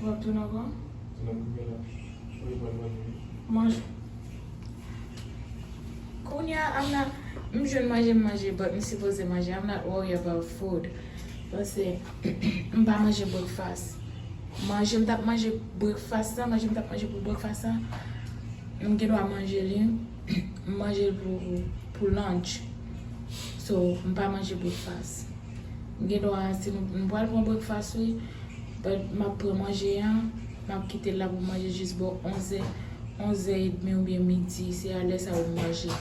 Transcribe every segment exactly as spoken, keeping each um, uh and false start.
W ap tounen ankò? Nan kounye la. Mwen pral manje. Manje. Kounye a, I'm not, m jwenn manje, m manje, but m sipoze manje. I'm not worried about food. Paske m pa manje breakfast. Manje m t ap manje breakfast la, manje m t ap manje pou breakfast la, m gen dwa manje li, m manje l pou, pou lunch. So, m pa manje breakfast. M gen dwa, si nou, nou pral pran breakfast, wi, but m ap pran manje an, m ap kite l la pou manje jis bò onzè, onzè edmi oubyen midi, se a lè sa yo m manje.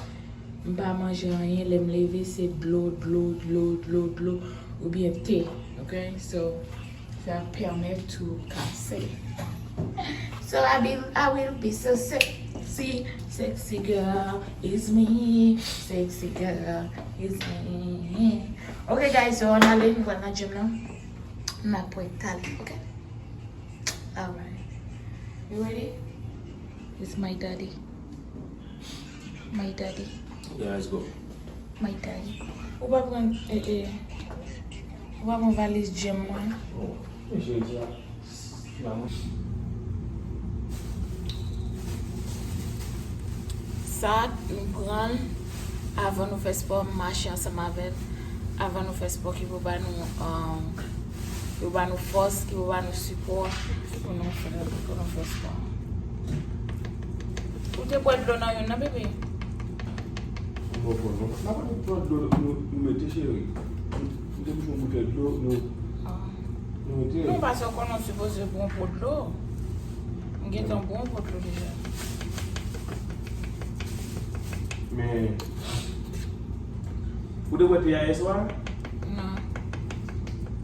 M pa manje anyen, lè m leve, se dlo, dlo, dlo, dlo, dlo, oubyen te, ok? So, sa pèmèt tou kase. So, I, be, I will be so sick. Sexy, sexy girl is me. Sexy girl is me. Ok, guys, so ann ale, nou pral nan gym nan. N ap wè talè, ok? Alright. You ready? It's my daddy. My daddy. Yeah, let's go. My daddy. Ou pa pran, eh, eh, ou pa pran valiz gym mwen? Oh, men cheri, sa, sa, sa, nou pran l avan nou fè spò, mache ansanm avè l, avan nou fè spò, ki pou ba nou, um, ki pou ba nou fòs, ki pou ba nou sipò pou nou fè, pou nou fè spò. Ou te bwè dlo nan youn nan, bebe? M poko non. N ap pran dlo nou, nou mete, cheri. Nou te bouche yon boutèy dlo, nou, ah, nou mete. Non, paske w konnen w sipoze bwè yon po dlo. M gentan bwè yon po dlo deja. Men, ou te bwè te a yèswa? Non.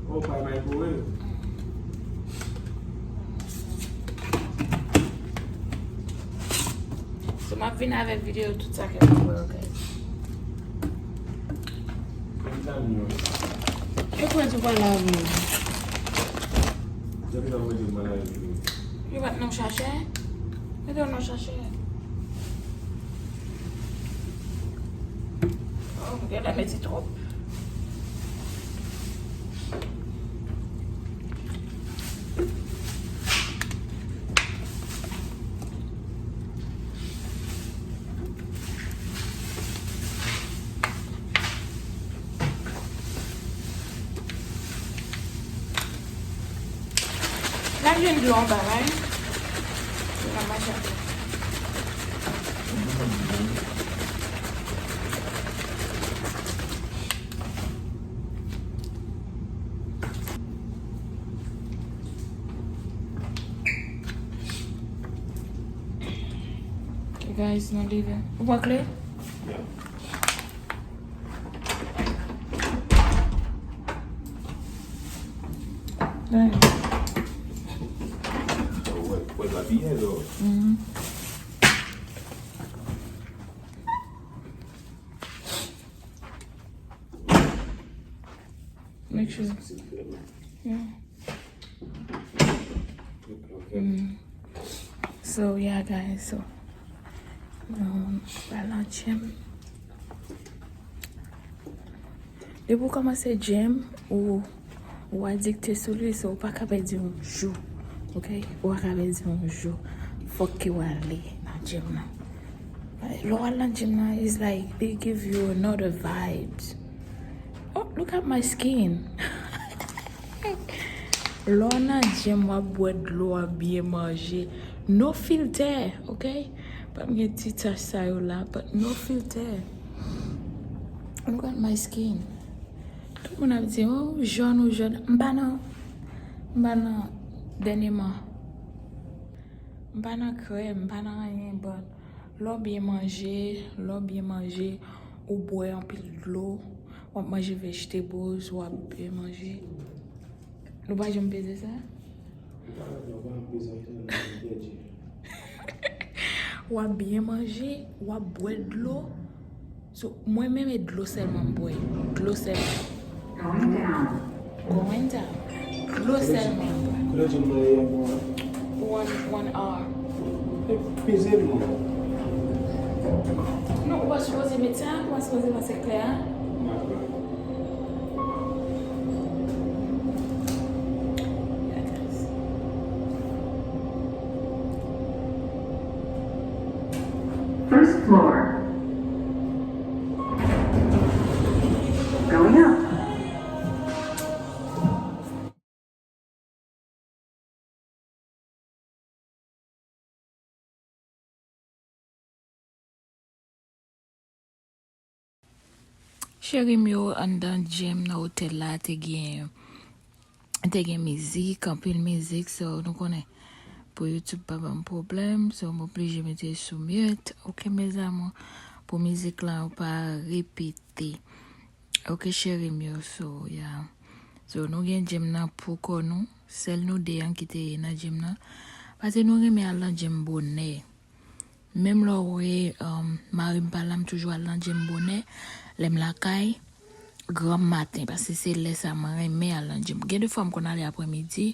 Oh, pa microwave. So, m ap vin avèk videyo tout sa ke m ap wè, ok? Yo kwè di w pa lave yo. Depi nan mwen di w pa lave yo. Yo pa t nan chache? Mete yo nan chache. Oh, genlè mete twòp. N ap jwenn dlo anba la, wi. N ap mache atè. Guys, nou rive. Ou pran kle? Yeah. Done. Wè, wè, pa byen, non. Mhm. Make sure. Yeah. Mm. So, yeah, guys, so, um, pral nan gym. Depi w kòmanse gym, ou, ou adikte sou li, so ou pa ka pèdi yon jou, ok? Ou pa ka pèdi yon jou. Fòk ke w ale nan gym nan. Lè w al nan gym nan, it's like they give you another vibes. Oh, look at my skin. Lè w nan gym, w ap bwè dlo, w ap byen manje. No filter, ok? Pa m gen ti tach sa yo la, but no filter. Look at my skin. Tout moun ap di, oh, ou jòn, ou jòn. M pa nan, m pa nan, dènyèman. M pa nan krèm, m pa nan anyen, but lè w byen manje, lè w byen manje, ou bwè anpil dlo, w ap manje vegetables, w ap byen manje. Nou pa janm peze sa? W ap byen manje, w ap bwè dlo. So, mwen menm e dlo sèlman m bwè. Dlo sèlman. Going down. Going down. Dlo sèlman. Kote gym nan ye ankò? One, one hour. E peze l non. Non, ou pa sipoze met sa, ou pa sipoze pase klè a. Dakò. First floor. Going up. Cheri m yo, anndan gym nan otèl la te gen, te gen mizik, anpil mizik, so nou konnen pou YouTube pa ban m pwoblèm, so m oblije mete sou mute, ok mes amours, pou mizik la yo pa repete. Ok cheri m yo, so, yeah. So, nou gen gym nan pou kò nou. Sèl nou de an ki te nan gym nan. Paske nou renmen al nan gym bonè. Menm lè w wè, um, mari m pa la, m toujou al nan gym bonè, lè m lakay, granm maten, paske se lè sa mwen renmen al nan gym. Gen de fwa m konn ale aprèmidi,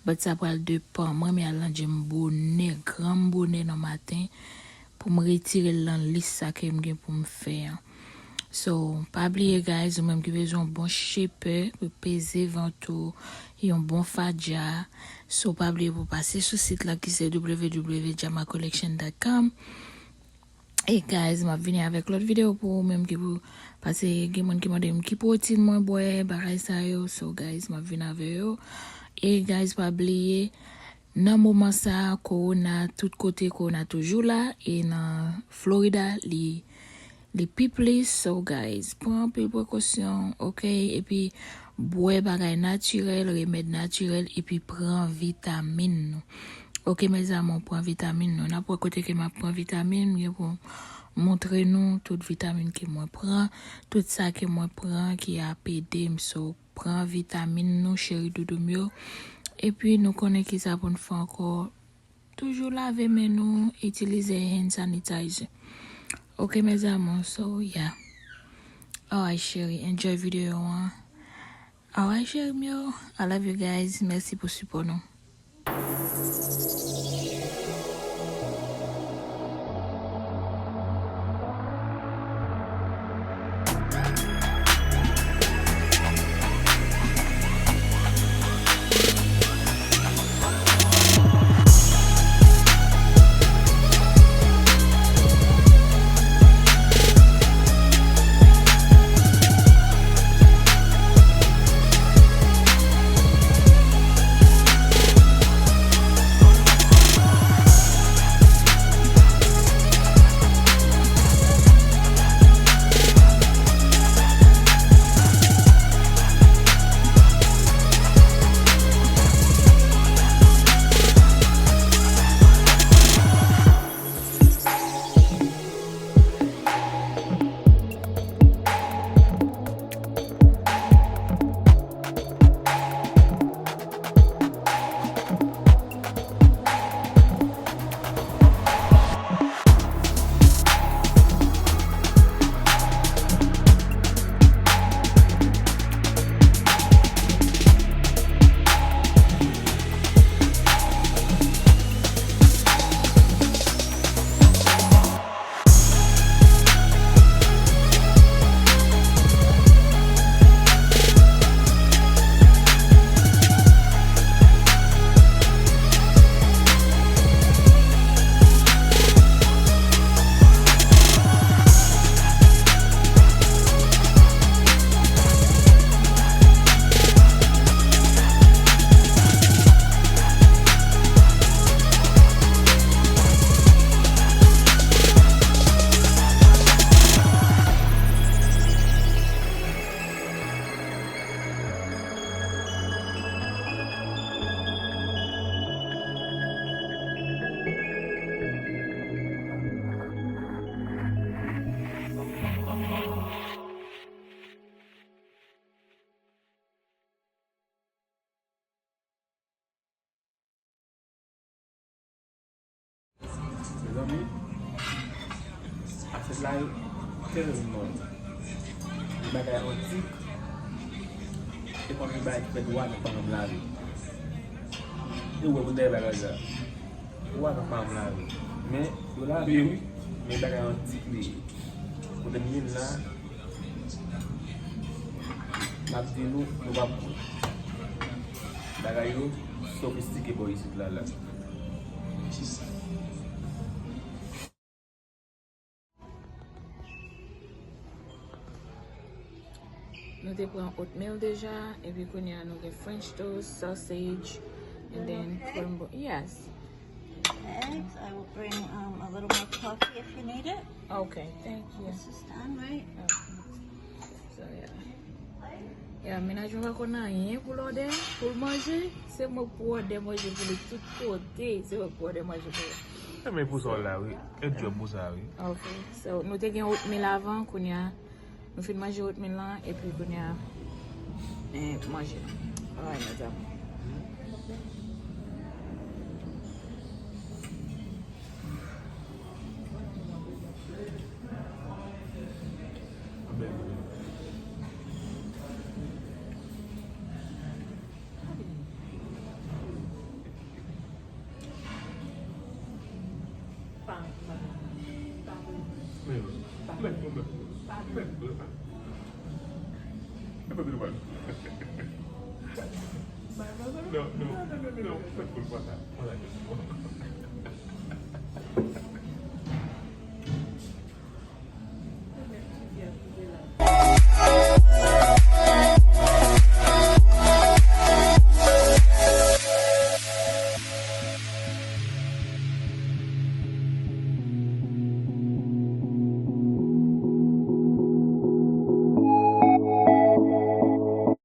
but sa pral depan. Mwen renmen al nan gym bonè, granm bonè nan maten, pou m retire l nan lis sa ke m gen pou m fè an. So, pa bliye, guys, ou menm ki bezwen yon bon shaper, pou peze vant ou, yon bon fadya. So, pa bliye pou pase sou sit la ki se w w w dot jama collection dot com. E, guys, m ap vini avèk lòt videyo pou ou menm ki pou, paske gen moun ki mande m ki pwotin mwen bwè, bagay sa yo. So, guys, m ap vin avè yo. E, guys, pa bliye, nan moman sa, kowona, tout kote kowona toujou la, e nan Florida, li, li pi plis. So, guys, pran anpil prekosyon, oke? Epi, bwè bagay natirèl, remèd natirèl, epi pran vitamin nou. Oke, mes amours, pran vitamin nou. N ap wè kote ke m ap pran vitamin, m gen pou montre nou tout vitamin ke mwen pran, tout sa ke mwen pran ki ap ede m. So, pran vitamin nou, cheri doudou m yo. Epi nou konnen ki sa pou n fè ankò. Toujou lave men nou, itilize hand sanitizer. Oke, mes amours, so, yeah. Alright, cheri, enjoy videyo an. Alright, cheri m yo, I love you guys. Mèsi pou sipò nou. Mezanmi, asyèt la yo tèlman yon bagay antik, se kòm yon bagay ki fèt dwa nan fanm lave. E ou wè pou dèyè bagay la. Ou wè nan fanm lave. Men, yo lave, wi. Men bagay antik li ye. Kote m ye la, m ap di nou, nou p ap kwè. Bagay yo sofistike bò isit la, la. Nou te pran oatmeal deja, epi kounye a nou gen French toast, sausage, and then crumble. Yes. Eggs. I will bring, um, a little more coffee if you need it. Okay, thank you. This is done, right? Okay. So, yeah. Yeah, mennaj mwen pa konn anyen pou l òdè, pou l manje. Se mwen k pou òdè manje pou li tout kote. Se mwen k pou òdè manje pou li. E men pou sa w la, wi. E djòb pou sa, wi. Okay. So, nou te gen oatmeal avan, kounye a, nou fin manje oatmeal lan, epi kounye a, eh, manje. Alright, mes amours. Kote nou pral? Non, non, non, fè koul pa sa. Pa sa.